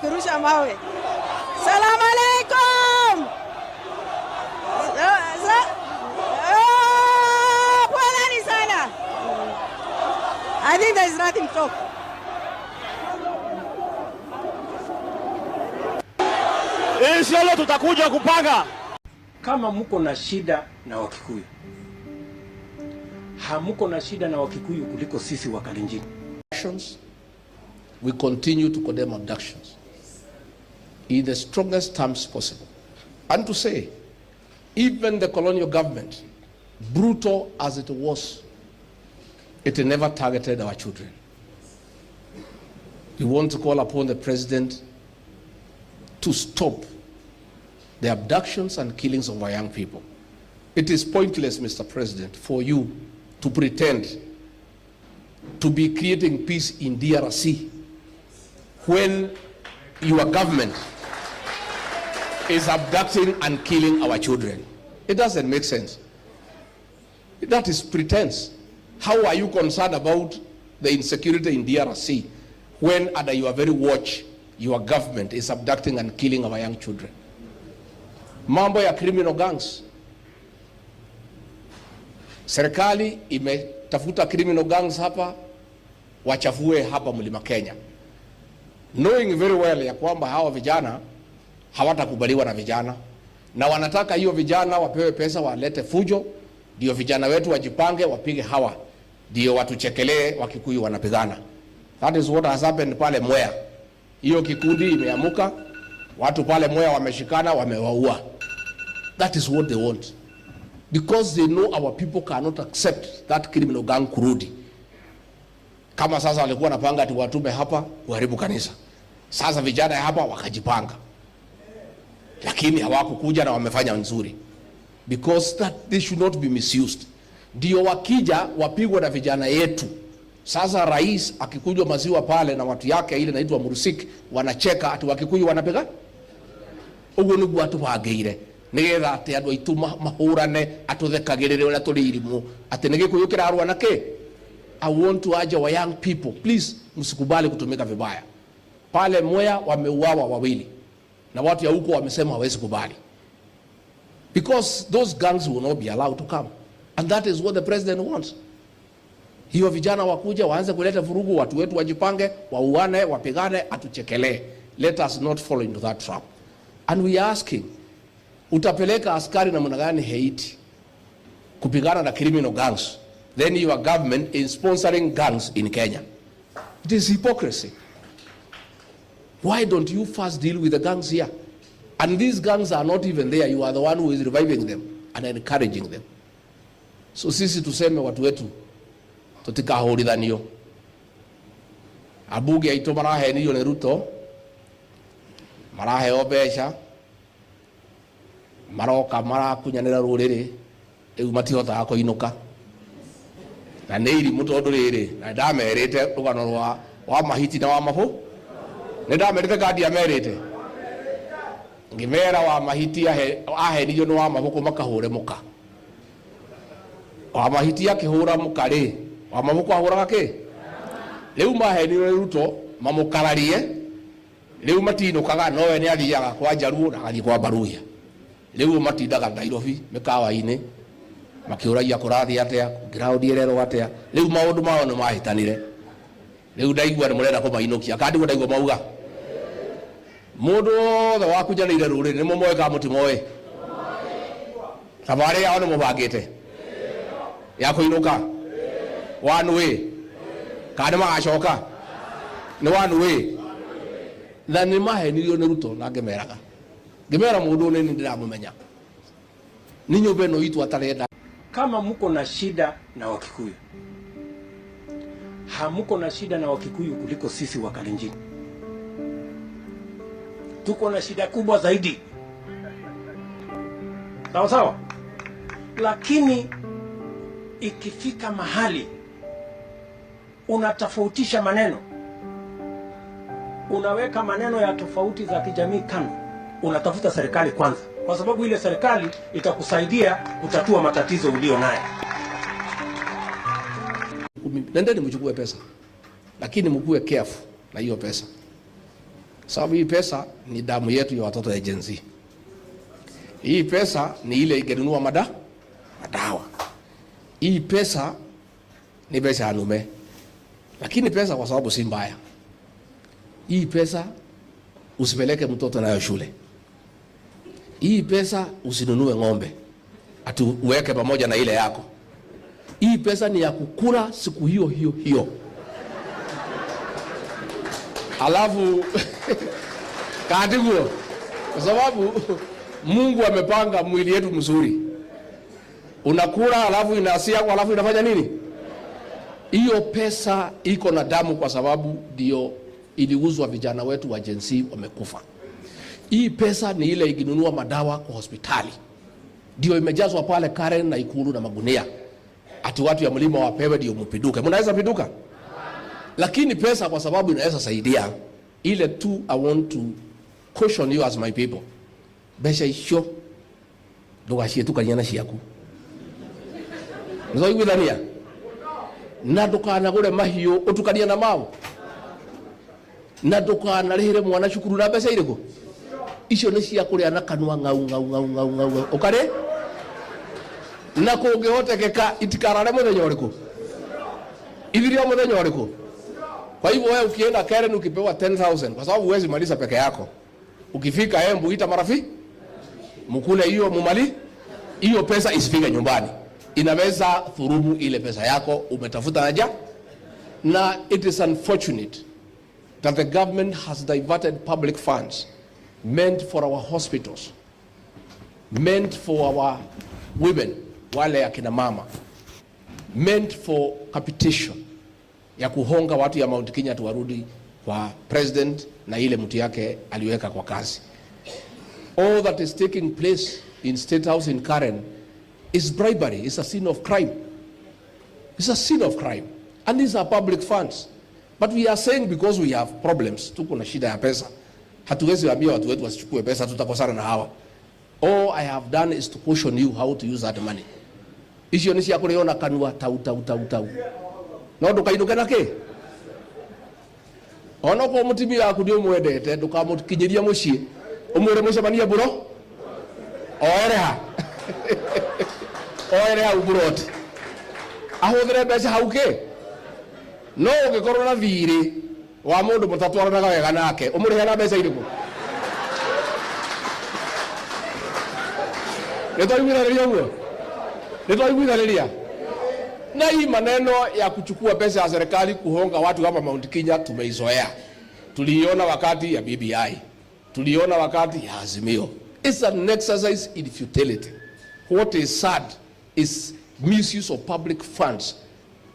Ukirusha mawe. Salamu alaikum. Oh, poleni sana. I think there is nothing to talk. Isiolo tutakuja kupanga. Kama mko na shida na Wakikuyu, hamuko na shida na Wakikuyu kuliko sisi wa Kalenjin. We continue to condemn abductions in the strongest terms possible. And to say, even the colonial government, brutal as it was, it never targeted our children. We want to call upon the president to stop the abductions and killings of our young people. It is pointless, Mr. President, for you to pretend to be creating peace in DRC when your government is abducting and killing our children. It doesn't make sense. That is pretense. How are you concerned about the insecurity in DRC when under your very watch your government is abducting and killing our young children? Mambo ya criminal gangs. Serikali imetafuta criminal gangs hapa wachafue hapa Mlima Kenya, knowing very well ya kwamba hawa vijana hawatakubaliwa na vijana, na wanataka hiyo vijana wapewe pesa walete fujo, ndio vijana wetu wajipange wapige hawa, ndio watuchekelee Wakikuyu wanapigana. That is what has happened pale Mwea. Hiyo kikundi imeamuka, watu pale Mwea wameshikana, wamewaua. That is what they want because they know our people cannot accept that criminal gang kurudi. Kama sasa walikuwa wanapanga ati watume hapa kuharibu kanisa, sasa vijana hapa wakajipanga, lakini hawakukuja na wamefanya nzuri, because that they should not be misused. Ndio wakija wapigwe na vijana yetu. Sasa rais akikunywa maziwa pale na watu yake ile inaitwa mursik, wanacheka ati Wakikuyu wanapiga uguo niguo atubangĩire nigetha atĩ andũ aitũ mahũrane atũthekagĩrĩre ũrĩa tũrĩ irimũ atĩ nĩ Gĩkũyũ kĩrarũa na kĩ. I want to urge our young people, please, msikubali kutumika vibaya. Pale Mwea wameuawa wawili na watu ya huko wamesema hawezi kubali because those gangs will not be allowed to come, and that is what the president wants. Hiyo vijana wakuja waanze kuleta vurugu, watu wetu wajipange, wauane, wapigane, atuchekelee. Let us not fall into that trap. And we are asking, utapeleka askari namna gani Haiti kupigana na criminal gangs, then your government is sponsoring gangs in Kenya? It is hypocrisy. Why don't you first deal with the gangs here? And these gangs are not even there. You are the one who is reviving them and encouraging them. So sisi tuseme watu wetu tutikahũrithanio. Abunge aitũ marahenirio nĩ Ruto, maraheo mbeca, maroka marakunyanĩra rũrĩrĩ, rĩu matihotaga kũinũka na nĩ irimũ tondũ rĩrĩ na ndamerĩte rũgano rwa wa mahiti na wa mabũ, nĩ ndamerĩte kandi amerite ngĩmera wa mahiti ahenirio nĩ wa mabũkũ makahũre mũka, wa mahiti akĩhũra mũka rĩ, wa mabũkũ ahũraga kĩ? Rĩu mahenirio nĩ Ruto mamũkararie, rĩu matinũkaga, nowe nĩ athiaga kwa Njaruo na agathiĩ kwa Baruya. Rĩu matindaga Nairobi mĩkawa-inĩ makĩũragia kũrathiĩ atĩa, ground ĩrerwo atĩa. Rĩu maũndũ mao nĩ mahĩtanire. Rĩu ndaigua nĩ mũrenda kũmainũkia kandi ndiguo ndaigua mauga mũndũ wothe wakunyanĩire rũrĩrĩ nĩ mũmoĩ kana mũtimoĩ? Thabarĩ yao nĩ mũbangĩte ya kũinũka one way kana nĩ magacoka? Nĩ one way na nĩ mahenirio nĩ Ruto na ngĩmeraga ngĩmera mũndũ ũyũ nĩ ndĩramũmenya nĩ nyũmba ĩno itũ atarenda. Kama mko na shida na Wakikuyu, hamuko na shida na Wakikuyu kuliko sisi wa Kalenjin. Tuko na shida kubwa zaidi, sawa sawa. Lakini ikifika mahali unatofautisha maneno, unaweka maneno ya tofauti za kijamii kando, unatafuta serikali kwanza, kwa sababu ile serikali itakusaidia kutatua matatizo ulio nayo. Nendeni mchukue pesa, lakini mkuwe careful na hiyo pesa. Sababu hii pesa ni damu yetu ya watoto ya Gen Z. Hii pesa ni ile ingenunua madawa. Hii pesa ni pesa ya nume. Lakini pesa kwa sababu si mbaya. Hii pesa usipeleke mtoto nayo shule. Hii pesa usinunue ng'ombe ati uweke pamoja na ile yako. Hii pesa ni ya kukula siku hiyo hiyo hiyo. Alafu katiguo, kwa sababu Mungu amepanga mwili yetu mzuri. Unakula alafu inasia, alafu inafanya nini? Hiyo pesa iko na damu kwa sababu ndio iliuzwa, vijana wetu wa Gen Z wamekufa. Hii pesa ni ile ikinunua madawa kwa hospitali. Ndio imejazwa pale Karen na Ikulu na magunia. Ati watu ya mlima wapewe ndio mpiduke. Mnaweza piduka? Lakini pesa kwa sababu inaweza saidia. Ile tu I want to caution you as my people. Mbeca icio ndũgaciĩtukanie na ciaku. Nĩtwaiguithania? Na ndũkanagũre mahiũ ũtukanie na mau. Na ndũkanarĩhĩre mwana cukuru na mbeca irĩkũ? Icio nĩ cia kũrĩa na kanua ng'au ng'au ng'au ng'au ng'au ng'au. Ũkarĩ? Na kũngĩhotekeka itikarare mũthenya ũrĩkũ? Ithirie o mũthenya ũrĩkũ? Kwa hivyo wewe ukienda Karen ukipewa 10,000 kwa sababu huwezi maliza peke yako. Ukifika Embu ita marafiki, mkule hiyo mumali, hiyo pesa isifike nyumbani. Inaweza thurumu ile pesa yako umetafuta naja. Na it is unfortunate that the government has diverted public funds meant for our hospitals, meant for our women, wale akina mama, meant for capitation ya kuhonga watu ya Mount Kenya tuwarudi kwa president na ile mtu yake aliweka kwa kazi. All that is taking place in State House in Karen is bribery. It's a sin of crime. It's a sin of crime. And these are public funds. But we are saying because we have problems, tuko na shida ya pesa. Hatuwezi waambia watu wetu wasichukue pesa, tutakosana na hawa. All I have done is to caution you how to use that money. Icio ni cia kũrĩo na kanua tau tau tau tau. No ndũkainũke na kĩ? Onokorwo mũtumia waku nĩũmwendete, ndũkamũkinyĩrie mũciĩ. Ũmwĩre mũcemanie mbũro? Oere ha? Oere hau mburoti. Ahũthĩre mbeca hau kĩ? No ũngĩkorwo na thirĩ wa mũndũ mũtatwaranaga wega nake, ũmũrĩhe na mbeca irĩkũ? Nĩtwaiguithanĩria ũguo? Nĩtwaiguithanĩria? Na hii maneno ya kuchukua pesa ya serikali kuhonga watu hapa Mount Kenya tumeizoea. Tuliona wakati ya BBI. Tuliona wakati ya Azimio. It's an exercise in futility. What is sad is misuse of public funds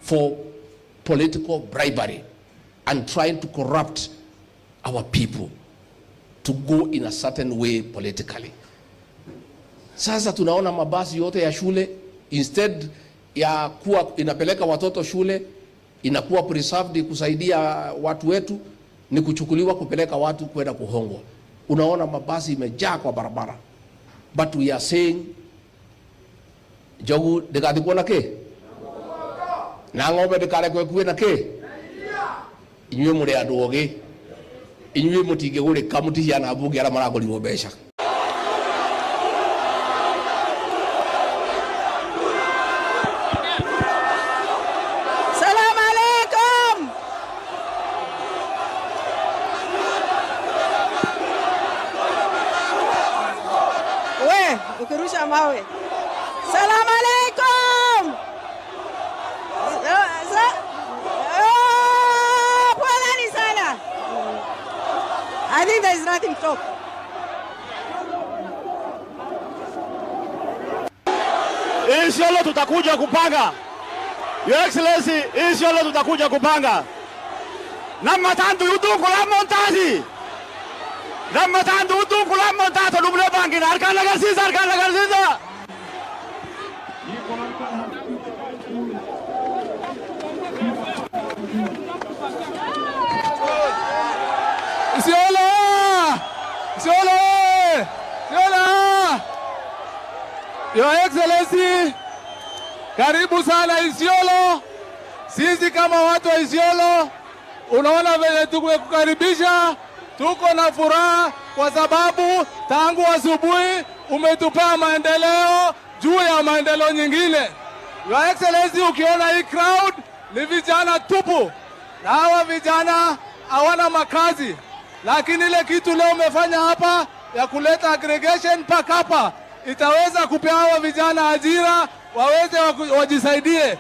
for political bribery and trying to corrupt our people to go in a certain way politically. Sasa tunaona mabasi yote ya shule, instead ya kuwa inapeleka watoto shule, inakuwa preserved kusaidia watu wetu, ni kuchukuliwa kupeleka watu kwenda kuhongwa. Unaona mabasi imejaa kwa barabara. But we are saying, njogu ndĩgathikwo na kĩ? Na ng'ombe ndĩkarekwo ĩkue na kĩ? Inyuĩ mũrĩ andũ ogĩ. Inyuĩ mũtingĩgũrĩka, mũtihiana mbunge arĩa maragũrirwo mbeca. Salam alaikum. We, ukirusha mawe. Salam alaikum. Poleni sana. I think there is nothing to talk. Inshallah tutakuja kupanga. Your Excellency, inshallah tutakuja kupanga. Namma tandu udu kula montazi. Namma tandu udu kula montazi lumle bangi harkaan agarsiisa, harkaan agarsiisa. Isiolo! Isiolo! Isiolo! Your Excellency, karibu sana Isiolo. Sisi kama watu wa Isiolo, unaona vile tumekukaribisha. Tuko na furaha kwa sababu tangu asubuhi umetupea maendeleo juu ya maendeleo nyingine. Your Excellency, ukiona hii crowd ni vijana tupu, na hawa vijana hawana makazi, lakini ile kitu leo umefanya hapa ya kuleta aggregation mpaka hapa itaweza kupea hawa vijana ajira waweze wajisaidie.